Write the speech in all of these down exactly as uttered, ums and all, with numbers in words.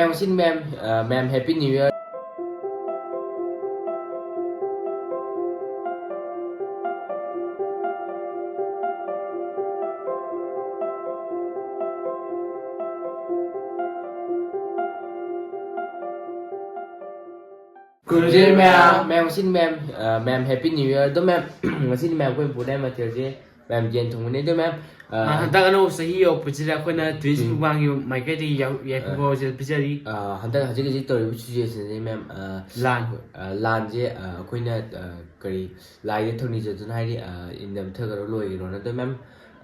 ꯃꯌꯥꯝ ꯉꯁꯤꯅꯤ ꯃꯌꯥꯝ, ꯑ, ꯃꯌꯥꯝ Happy New Year꯫ ꯈꯨꯔꯨꯝꯖꯔꯤ ꯃꯌꯥꯝ, ꯃꯌꯥꯝ ꯉꯁꯤꯅꯤ ꯃꯌꯥꯝ, ꯑ, ꯃꯌꯥꯝ Happy New Year꯫ ꯑꯗꯣ ꯃꯌꯥꯝ, ꯉꯁꯤꯅꯤ ꯃꯌꯥꯝ ꯑꯩꯈꯣꯏ ꯄꯨꯔꯗꯥꯏ ꯃꯊꯦꯜꯁꯦ ꯃꯌꯥꯝ ꯌꯦꯟ ꯊꯣꯡꯕꯅꯦ꯫ ꯑꯗꯣ ꯃꯌꯥꯝ, ꯑ, ꯑ, ꯍꯟꯗꯛ ꯑꯅꯧꯕ ꯆꯍꯤ ꯌꯧꯔꯛꯄꯁꯤꯗ ꯑꯩꯈꯣꯏꯅ Twins ꯎꯝ꯫ ꯃꯨꯛꯕꯥꯡꯒꯤ ꯃꯥꯏꯀꯩꯗꯒꯤ ꯌꯥꯏ-, ꯌꯥꯏꯐꯕ ꯑ꯫ ꯄꯥꯎꯖꯦꯜ ꯄꯤꯖꯔꯤ꯫ ꯑ, ꯍꯟꯗꯛ ꯍꯧꯖꯤꯛ ꯍꯧꯖꯤꯛ ꯇꯧꯔꯤꯕ situation ꯁꯦ ꯃꯌꯥꯝ, ꯑ, ꯂꯥꯟ꯫ ꯑ, ꯂꯥꯟꯁꯦ, ꯑ, ꯑꯩꯈꯣꯏꯅ, ꯑ, ꯀꯔꯤ ꯂꯥꯏꯗ ꯊꯧꯅꯤꯖꯗꯨꯅ ꯍꯥꯏꯗꯤ, ꯑ, ꯏꯟꯗ ꯃꯨꯠꯊꯈ꯭ꯔꯣ ꯂꯣꯏꯈ꯭ꯔꯣꯅ꯫ ꯑꯗꯣ ꯃꯌꯥꯝ,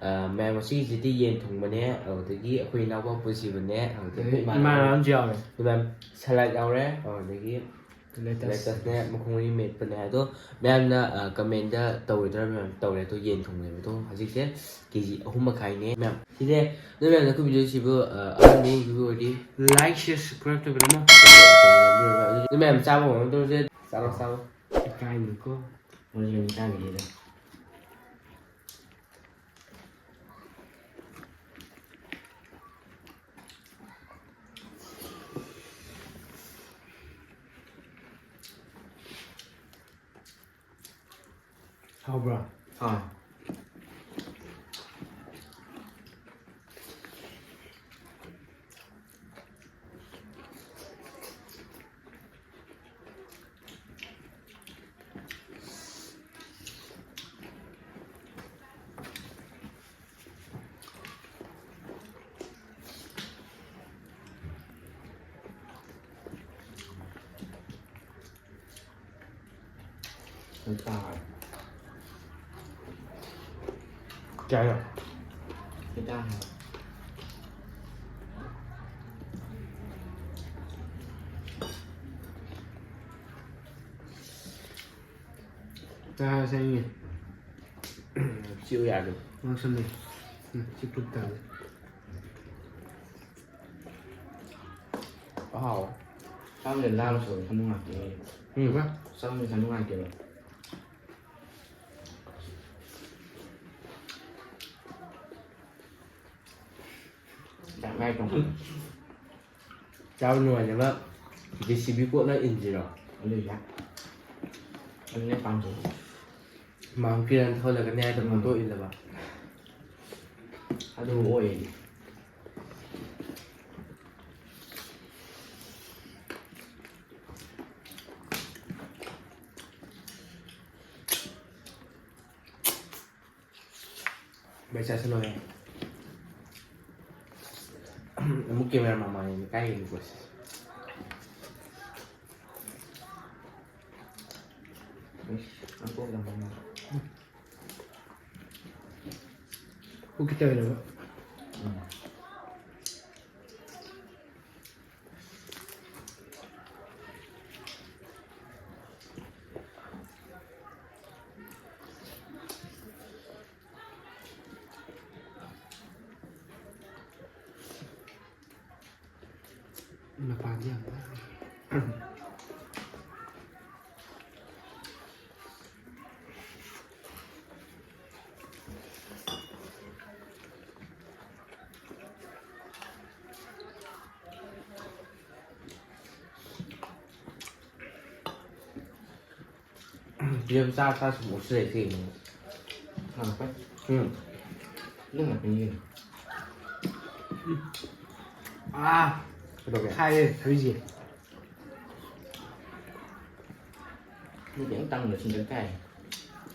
ꯑ, ꯃꯌꯥꯝ ꯉꯁꯤꯒꯤꯁꯤꯗꯤ ꯌꯦꯟ ꯊꯣꯡꯕꯅꯦ, ꯑꯗꯨꯗꯒꯤ ꯑꯩꯈꯣꯏ ꯏꯅꯥꯎꯄꯥ ꯄꯨꯟꯁꯤꯕꯅꯦ, ꯑꯗꯨꯗꯒꯤ ꯑꯗꯒꯤ ꯏꯃꯥꯟꯅꯕ ꯏꯃꯥꯟꯅꯕ ꯑꯃꯁꯨ ꯌꯥꯎꯔꯦ꯫ ꯑꯗꯣ ꯃꯌꯥꯝ salad ꯌꯥꯎꯔꯦ, ꯑꯗꯨꯗꯒꯤ Lettuce꯫ Lettuce ꯅꯦ ꯃꯈꯣꯡ ꯃꯔꯤ ꯃꯦꯠꯄꯅꯦ꯫ ꯑꯗꯣ ꯃꯌꯥꯝꯅ, ꯑ, comment ꯇꯧꯔꯣꯏꯗ꯭ꯔꯥ? ꯃꯌꯥꯝ ꯇꯧꯔꯦ꯫ ꯑꯗꯣ ꯌꯦꯟ ꯊꯣꯡꯕꯅꯦꯕ꯫ ꯑꯗꯣ ꯍꯧꯖꯤꯛꯁꯦ K G ꯑꯍꯨꯝ ꯃꯈꯥꯏꯅꯦ ꯃꯌꯥꯝ꯫ ꯁꯤꯁꯦ ꯅꯣꯏ ꯃꯌꯥꯝꯅ ꯑꯩꯈꯣꯏ video ꯁꯤꯕꯨ, ꯑ, ꯑꯍꯥꯟꯕ ꯌꯦꯡꯕꯤꯕ ꯑꯣꯏꯔꯗꯤ like, share, subscribe ꯇꯧꯕꯤꯔꯝꯃꯣ꯫ ꯅꯣꯏ ꯃꯌꯥꯝ ꯆꯥꯕ ꯍꯧꯅꯕ ꯇꯧꯔꯁꯦ꯫ ꯆꯥꯔꯣ, ꯆꯥꯔꯣ꯫ ꯏꯀꯥꯏꯅꯤꯀꯣ꯫ ꯃꯣꯏꯁꯨ ꯌꯥꯝ ꯏꯀꯥꯏꯕꯤꯅꯤꯗ꯫ ꯍꯥꯎꯕ꯭ꯔꯥ? ꯍꯥꯎ꯫ ꯆꯥꯔꯦ꯫ ꯀꯌꯥ ꯍꯥꯏꯅꯣ? ꯈꯤꯇꯪ ꯍꯥꯏ꯫ ꯆꯥꯔꯁꯦ ꯑꯩꯒꯤ꯫ ꯆꯤꯛꯎ ꯌꯥꯗ꯭ꯔꯣ? ꯉꯥꯛꯁꯝꯅꯦ꯫ ꯎꯝ, ꯆꯤꯛꯄ ꯇꯥꯔꯦ꯫ ꯍꯥꯎ꯫ ꯆꯥꯛ ꯌꯦꯟ ꯂꯥꯝꯃꯁꯨ ꯏꯊꯟ ꯅꯨꯡꯉꯥꯏꯇꯦ꯫ ꯎꯝ꯫ ꯆꯥꯛ ꯏꯊꯟ ꯅꯨꯡꯉꯥꯏꯇꯦꯕ꯫ ꯆꯥꯛ ꯃꯌꯥꯏ ꯇꯣꯡꯈꯠꯂꯦ꯫ ꯆꯥꯕ ꯅꯨꯡꯉꯥꯏꯅꯕ ꯖꯦ ꯁꯤ ꯕꯤ ꯀꯣꯠꯂ ꯏꯟꯁꯤꯔꯣ? ꯑꯗꯨ ꯌꯥꯏ꯫ ꯑꯗꯨꯅꯦ ꯄꯥꯝꯖꯩ꯫ ꯃꯥꯎꯟ ꯀꯤꯔꯟ ꯊꯧꯍꯜꯂꯒꯅꯦ ꯍꯥꯏꯗꯣ ꯎꯝ꯫ ꯐꯣꯇꯣ ꯏꯜꯂꯕ꯫ ꯑꯗꯨ ꯑꯣꯏꯌꯦ꯫ ꯚꯥꯏ, ꯆꯥꯁꯤꯜꯂꯣꯍꯦ꯫ ꯑꯃꯨꯛ ꯀꯦꯃꯦꯔꯥ ꯃꯃꯥꯡꯗ ꯀꯥꯏꯒꯤꯅꯤꯀꯣ ꯁꯤ꯫ ꯏꯁ, ꯅꯀꯣꯛ ꯌꯥꯝ ꯉꯥꯎ꯫ ꯄꯨꯛ ꯈꯤꯇꯪ ꯑꯣꯏꯅꯕ꯫ ꯎꯝ꯫ ꯃꯄꯥꯟꯗꯤ ꯌꯥꯝ ꯅꯥꯜꯂꯤ꯫ ꯄꯤꯔꯝ ꯆꯥ ꯆꯥ ꯁꯨꯝ ꯑꯣꯠꯁꯤꯜꯂꯛꯏ ꯀꯩꯒꯤꯅꯣ? ꯍꯥꯎꯋꯦ꯫ ꯎꯝ꯫ ꯅꯪꯅ ꯄꯤꯅꯤꯡꯉꯤꯅꯦ꯫ ꯑꯥ! ꯀꯩꯗꯧꯒꯦ? ꯈꯥꯏꯌꯦ, ꯊꯕꯤꯁꯦ꯫ ꯃꯤ ꯈꯤꯇꯪ ꯇꯪꯕ ꯁꯤꯟꯗꯛ ꯇꯥꯏ꯫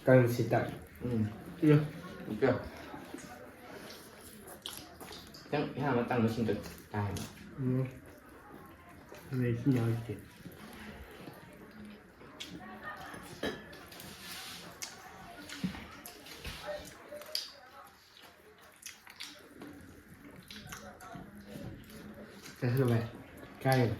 ꯀꯔꯝ ꯁꯤꯠꯇ? ꯎꯝ꯫ ꯏꯌꯥ꯫ ꯏꯀ꯫ ꯈꯤꯇꯪ ꯏꯍꯥꯟ ꯍꯥꯟꯕ ꯇꯪꯕ ꯁꯤꯟꯗꯛ ꯇꯥꯏ ꯍꯥꯏꯕ꯫ ꯎꯝ꯫ ꯑꯗꯩ ꯏꯁꯤꯡ ꯌꯥꯎꯔꯤꯁꯤꯗꯤ꯫ ꯆꯥꯁꯤꯜꯂꯨ ꯚꯥꯏ꯫ ꯀꯥꯏ?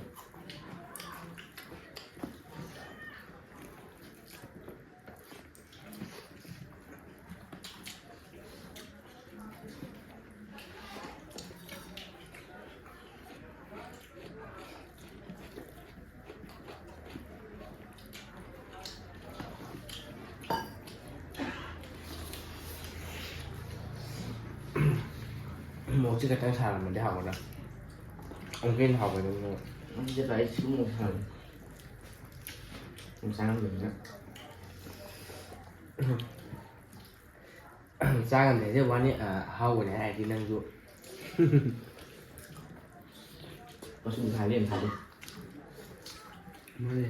ꯃꯣꯔꯣꯛꯁꯤ ꯈꯤꯇꯪ ꯁꯥꯔꯝꯃꯗꯤ ꯍꯥꯎꯒꯗ꯭ꯔꯥ? ꯑꯃꯨꯛꯀ ꯍꯦꯟꯅ ꯍꯥꯎꯒꯗꯕꯅꯦꯕ꯫ ꯅꯪꯁꯦ ꯂꯥꯏꯔꯤꯛ ꯁꯤꯒꯨꯝꯕ ꯁꯥꯟꯅ ꯁꯨꯝ ꯆꯥꯔꯝꯕꯅꯤꯅ꯫ ꯆꯥ ꯉꯝꯗꯦ ꯍꯥꯏꯖꯕ ꯋꯥꯅꯤ, ꯑ, ꯍꯥꯎꯕꯅꯦ ꯍꯥꯏꯔꯗꯤ ꯅꯪꯁꯨ꯫ ꯃꯆꯨ ꯊꯥꯏꯕ ꯌꯥꯝ ꯊꯥꯗꯦ꯫ ꯃꯥꯅꯦ꯫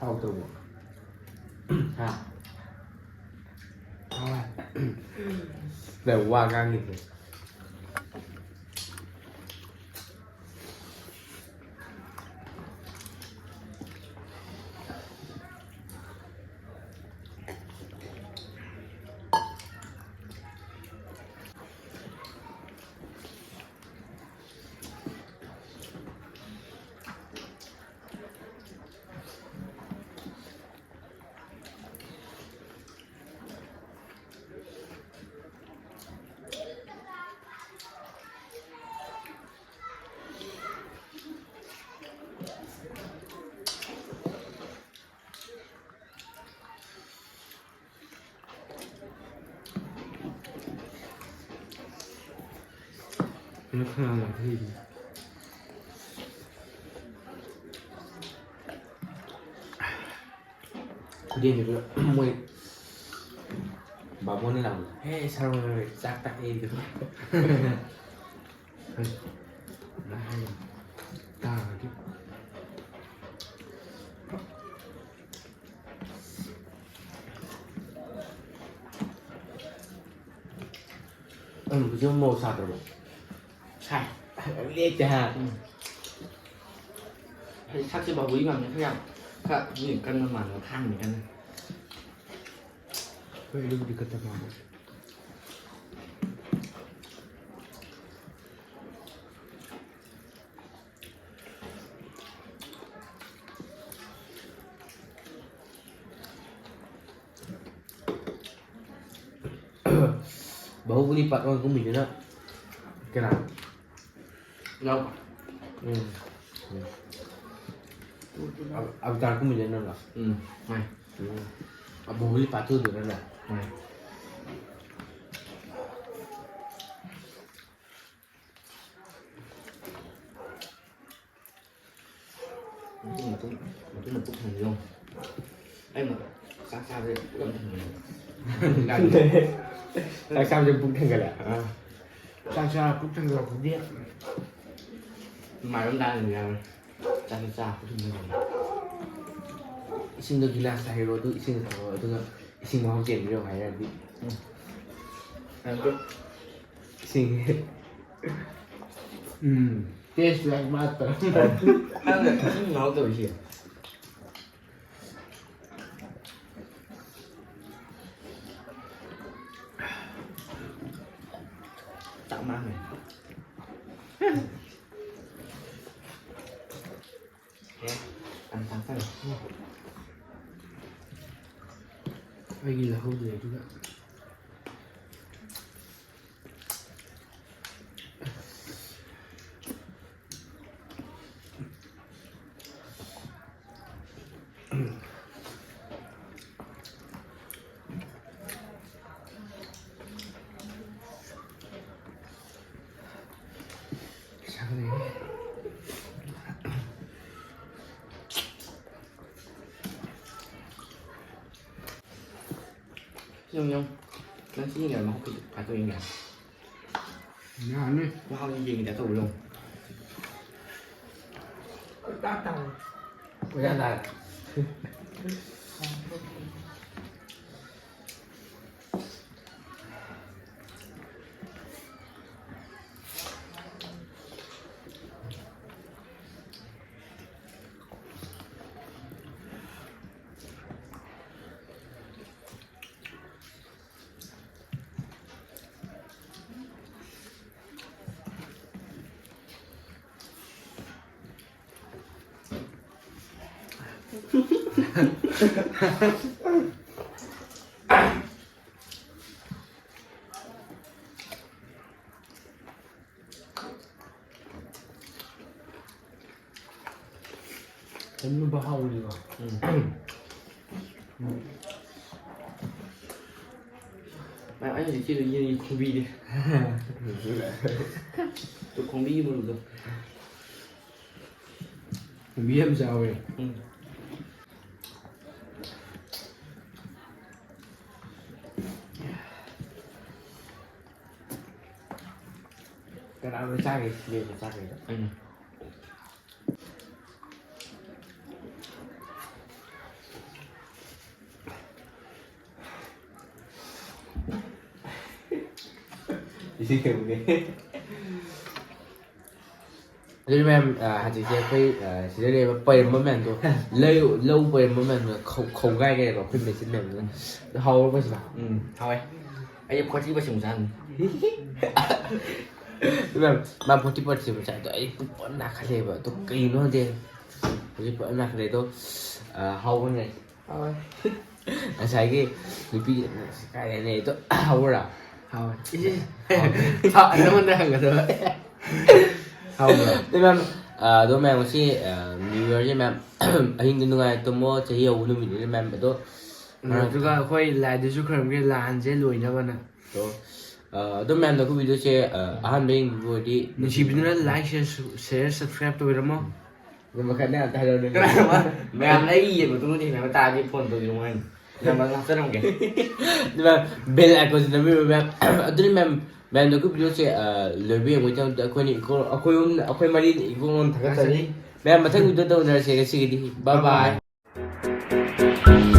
ꯍꯥꯎꯇ꯭ꯔꯕꯣ? ꯍꯥ? ꯍꯥ? ꯅꯪ ꯋꯥ ꯉꯥꯡꯉꯤꯁꯦ꯫ ꯈꯨꯗꯦꯡꯗꯨꯁꯨ ꯃꯣꯏ ꯕꯥꯃꯣꯟꯅ ꯂꯥꯛꯄꯗ, "ꯍꯦ, ꯁꯥꯔꯣ, ꯁꯥꯔꯣ, ꯆꯥꯛ ꯇꯥꯛꯑꯦ" ꯑꯗꯨꯒ꯫ ꯍꯣꯏ꯫ ꯇꯥꯔꯗꯤ꯫ ꯎꯝ, ꯍꯧꯖꯤꯛ ꯃꯣꯔꯣꯛ ꯁꯥꯗ꯭ꯔꯕꯣ? ꯁꯥꯏ꯫ ꯂꯦꯛꯇꯦ ꯍꯥ? ꯎꯝ꯫ ꯍꯥꯏꯗꯤ ꯁꯛꯁꯦ ꯕꯥꯍꯨꯕꯂꯤ ꯃꯥꯟꯕꯅꯦ, ꯈꯔ ꯌꯥꯝ ꯃꯤ ꯀꯟꯕ ꯃꯥꯟꯕ ꯈꯥꯡꯕꯅꯦ ꯀꯟꯅ꯫ ꯍꯣꯏ, ꯑꯗꯨꯕꯨꯗꯤ ꯀꯟꯅ ꯃꯥꯟꯕ꯫ ꯕꯥꯍꯨꯕꯂꯤ part one ꯀꯨꯝꯃꯤꯗꯨꯅ ꯀꯅꯥ? ꯏꯅꯥꯎꯄꯥ꯫ ꯎꯝ꯫ ꯎꯝ꯫ ꯑꯕ-, ꯑꯕꯇꯥꯔ ꯀꯨꯝꯃꯤꯗꯨꯅ ꯅꯪꯂꯣ? ꯎꯝ, ꯃꯥꯅꯦ꯫ ꯎꯝ꯫ ꯕꯥꯍꯨꯕꯂꯤ part two ꯗꯨꯅ ꯅꯪ? ꯃꯥꯅꯦ꯫ ꯃꯇꯨꯝ, ꯃꯇꯨꯝ, ꯃꯇꯨꯝꯅ ꯄꯨꯛ ꯊꯟꯕꯤꯗꯣ꯫ ꯑꯩꯅ ꯆꯥꯛ ꯆꯥꯕꯁꯦ ꯄꯨꯛ ꯌꯥꯝ ꯊꯟꯕꯅꯦ꯫ ꯆꯥꯛ ꯆꯥꯕꯁꯦ ꯄꯨꯛ ꯊꯟꯒꯠꯂꯦ꯫ ꯑꯥ꯫ ꯆꯥꯛ ꯆꯥ ꯄꯨꯛ ꯊꯟꯒꯠꯂꯛꯄꯗꯤ꯫ ꯃꯥꯏꯔꯣꯝ ꯇꯥꯅ ꯌꯥꯔꯣꯏ꯫ ꯆꯥꯛ ꯆꯥ ꯄꯨꯛ ꯊꯟꯒꯠꯂꯦ꯫ ꯏꯁꯤꯡꯗꯣ ꯒꯤꯂꯥꯁꯇ ꯍꯩꯔꯣ, ꯑꯗꯨ ꯏꯁꯤꯡꯗꯣ ꯊꯛꯑꯣ, ꯑꯗꯨꯒ ꯏꯁꯤꯡ ꯃꯍꯥꯎ ꯆꯦꯟꯕꯤꯔꯣ ꯍꯥꯏꯔꯗꯤ꯫ ꯎꯝ꯫ ꯌꯥꯝ ꯊꯨ-, ꯏꯁꯤꯡ꯫ ꯎꯝ, taste like master꯫ ꯅꯪꯅ ꯏꯁꯤꯡ ꯌꯥꯎꯗꯕꯁꯦ꯫ ꯆꯥꯛ ꯃꯥꯡꯉꯦ꯫ ꯑꯦ, ꯌꯥꯝ ꯆꯥꯛ ꯆꯥꯔꯦ꯫ ꯑꯩꯒꯤ ꯂꯧꯍꯧꯗ꯭ꯔꯦ ꯑꯗꯨꯒ꯫ ꯌꯦꯡꯉꯨ, ꯌꯦꯡꯉꯨ꯫ ꯅꯪ ꯁꯤ ꯌꯦꯡꯒꯦꯔꯥ? ꯃꯈꯨꯠ ꯀꯃꯥꯏ ꯇꯧ ꯌꯦꯡꯒꯦꯔꯥ? ꯌꯥꯅꯤ꯫ ꯃꯍꯥꯎꯗꯤ ꯌꯦꯡꯒꯦ ꯇꯧꯕ ꯌꯦꯡꯉꯨ꯫ ꯀꯣꯏꯇꯥꯟ ꯇꯥꯟ꯫ ꯀꯣꯏꯇꯥꯟ ꯇꯥꯟ꯫ ꯀꯩꯅꯣꯕ ꯍꯥꯎꯔꯤꯕ? ꯑꯩ ꯍꯧꯖꯤꯛ ꯆꯦꯗꯣ ꯌꯦꯡꯉꯤ, ꯈꯣꯡꯕꯤꯗꯤ꯫ ꯇꯨ ꯈꯣꯡꯕꯤꯒꯤ ꯃꯔꯨꯗꯣ꯫ ꯈꯣꯡꯕꯤ ꯌꯥꯝ ꯆꯥꯎꯋꯦ꯫ ꯎꯝ꯫ ꯀꯅꯥꯅꯣ ꯆꯥꯒꯦ? ꯁꯤꯅꯦꯕ ꯆꯥꯒꯦꯗꯣ꯫ ꯎꯝ꯫ ꯏꯁꯤꯡ ꯊꯛꯎꯒꯦ꯫ ꯑꯗꯨꯗꯤ ꯃꯌꯥꯝ, ꯑ, ꯍꯧꯖꯤꯛꯁꯦ ꯑꯩꯈꯣꯏ, ꯑ, ꯁꯤꯗ ꯂꯩꯔꯤꯕ ꯄꯩꯔꯝꯕ ꯃꯌꯥꯝꯗꯣ, ꯂꯧ, ꯂꯧ ꯄꯩꯔꯝꯕ ꯃꯌꯥꯝꯗꯣ ꯈꯧ-, ꯈꯧꯒꯥꯏꯈ꯭ꯔꯦꯕ ꯑꯩꯈꯣꯏ ꯃꯦꯆꯤꯟ ꯃꯌꯥꯝꯗꯨꯅ꯫ ꯑꯗꯣ ꯍꯥꯎꯔꯕꯣ ꯁꯤꯅ? ꯎꯝ, ꯍꯥꯎꯋꯦ꯫ ꯑꯩ forty percent ꯆꯥꯅꯤ꯫ ꯃꯌꯥꯝ, ꯃꯥ forty percent ꯆꯥꯏꯗꯣ ꯑꯩ ꯄꯨꯛ ꯐꯖꯅ ꯅꯥꯈꯠꯂꯦꯕ꯫ ꯑꯗꯣ ꯀꯩꯅꯣ ꯈꯪꯗꯦ꯫ ꯍꯧꯖꯤꯛ ꯐꯖꯅ ꯅꯥꯈꯠꯂꯦ꯫ ꯑꯗꯣ, ꯑ, ꯍꯥꯎꯕꯅꯦ꯫ ꯍꯣꯏ꯫ ꯉꯁꯥꯏꯒꯤ ꯅꯨꯄꯤ ꯀꯥꯏꯗꯅꯦ ꯑꯗꯣ ꯍꯧꯔ? ꯍꯥꯎꯋꯦ꯫ ꯏꯁ, ꯏꯁ꯫ ꯍꯥꯎꯋꯦ꯫ ꯊꯥ-, ꯅꯉꯣꯟꯗ ꯍꯪꯒꯗꯕ꯫ ꯍꯥꯎꯕ꯭ꯔꯣ? ꯑꯗꯣ ꯃꯌꯥꯝ, ꯑ, ꯑꯗꯣ ꯃꯌꯥꯝ ꯉꯁꯤ, ꯑ, New Yearꯁꯦ ꯃꯌꯥꯝ ꯑꯍꯤꯡꯗ ꯅꯨꯡꯉꯥꯏꯅ ꯇꯨꯝꯃꯣ, ꯆꯍꯤ ꯍꯧꯕ ꯅꯨꯃꯤꯠꯅꯤꯅ ꯃꯌꯥꯝ꯫ ꯑꯗꯣ ꯑꯗꯨꯒ ꯑꯩꯈꯣꯏ ꯂꯥꯏꯗꯁꯨ ꯈꯣꯏꯔꯝꯒꯦ, ꯂꯥꯟꯁꯦ ꯂꯣꯏꯅꯕꯅ꯫ ꯑꯗꯣ, ꯑ, ꯑꯗꯣ ꯃꯌꯥꯝꯅ ꯑꯩꯈꯣꯏ videoꯁꯦ, ꯑ, ꯑꯍꯥꯟꯕ ꯌꯦꯡꯕꯤꯕ ꯑꯣꯏꯔꯗꯤ ꯅꯨꯡꯁꯤꯕꯤꯗꯨꯅ like, share, share, subscribe ꯇꯧꯕꯤꯔꯝꯃꯣ꯫ ꯑꯗꯨ ꯃꯈꯥ ꯅꯪ ꯑꯝꯇ ꯍꯥꯏꯔꯛꯑꯣꯅꯦ꯫ ꯃꯌꯥꯝꯅ ꯑꯩꯒꯤ ꯌꯦꯡꯕ ꯃꯇꯨꯡꯗ ꯊꯦꯡꯅꯕ ꯇꯥꯔꯗꯤ phone ꯇꯧꯕꯤꯔꯛꯑꯣ ꯍꯥꯏꯅꯤ꯫ Number ꯍꯥꯞꯆꯔꯝꯒꯦ꯫ ꯑꯗꯨꯒ bell iconꯁꯤ ꯅꯝꯕꯤꯔꯣ ꯃꯌꯥꯝ꯫ ꯑꯗꯨꯅꯤ ꯃꯌꯥꯝ, ꯃꯌꯥꯝꯅ ꯑꯩꯈꯣꯏ videoꯁꯦ, ꯑ, ꯂꯣꯏꯕ ꯌꯦꯡꯕꯒꯤꯗꯃꯛꯇ ꯑꯩꯈꯣꯏꯅꯤ ꯏꯀꯣ-, ꯑꯩꯈꯣꯏ ꯑꯍꯨꯝ, ꯑꯩꯈꯣꯏ ꯃꯔꯤꯅ ꯏꯀꯣꯟ ꯊꯥꯒꯠꯆꯔꯤ꯫ ꯊꯥꯒꯠꯆꯔꯤ꯫ ꯃꯌꯥꯝ ꯃꯊꯪ videoꯗ ꯎꯅꯔꯁꯦ꯫ ꯉꯁꯤꯒꯤꯗꯤ bye bye bye꯫